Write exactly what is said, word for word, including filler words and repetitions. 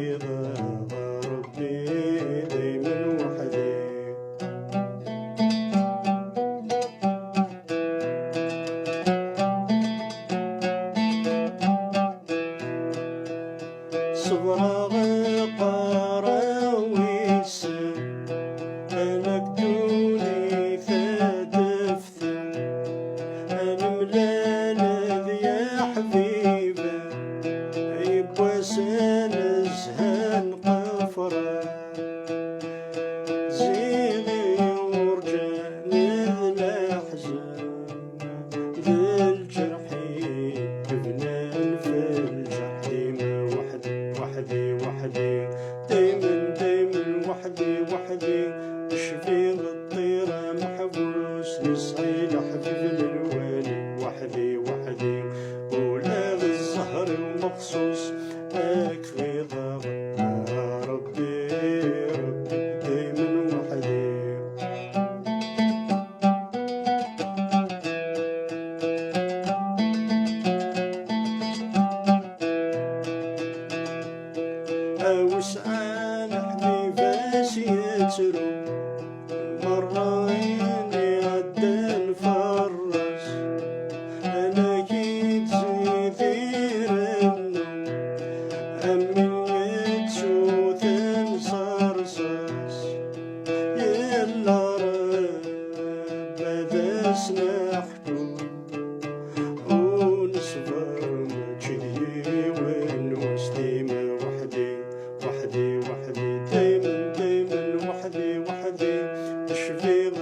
Rebbi daymen weḥdi. Ṣebreɣ aqerra wissen, anak ddunit ad teften. Ad nemlal d yaḥbiben, yiwwas ad nezhen qefran. Ziɣ urǧan d leḥzen, d lǧerḥ i yebnan f lǧerḥ. Dima weḥdi, weḥdi, weḥdi, daymen, daymen weḥdi, weḥdi. Cfiɣ ṭṭir ameḥbus, nesɛi leḥbib n lwali. Weḥdi, weḥdi, ula d zzher-iw mexṣuṣ, ad k-ɣiḍeɣ. A Rebbi, Rebbi, daymen weḥdi. A wesɛan ḥbib-as yettru, merra ayen iɛeddan ferr-as. Anak i d-zid irennu, am win yettuten s rrṣaṣ. Yella Rebbi ad as-neḥku, ur neṣber mačči d yiwen wass. Dima weḥdi, weḥdi, weḥdi, daymen, daymen weḥdi, weḥdi. Cfiɣ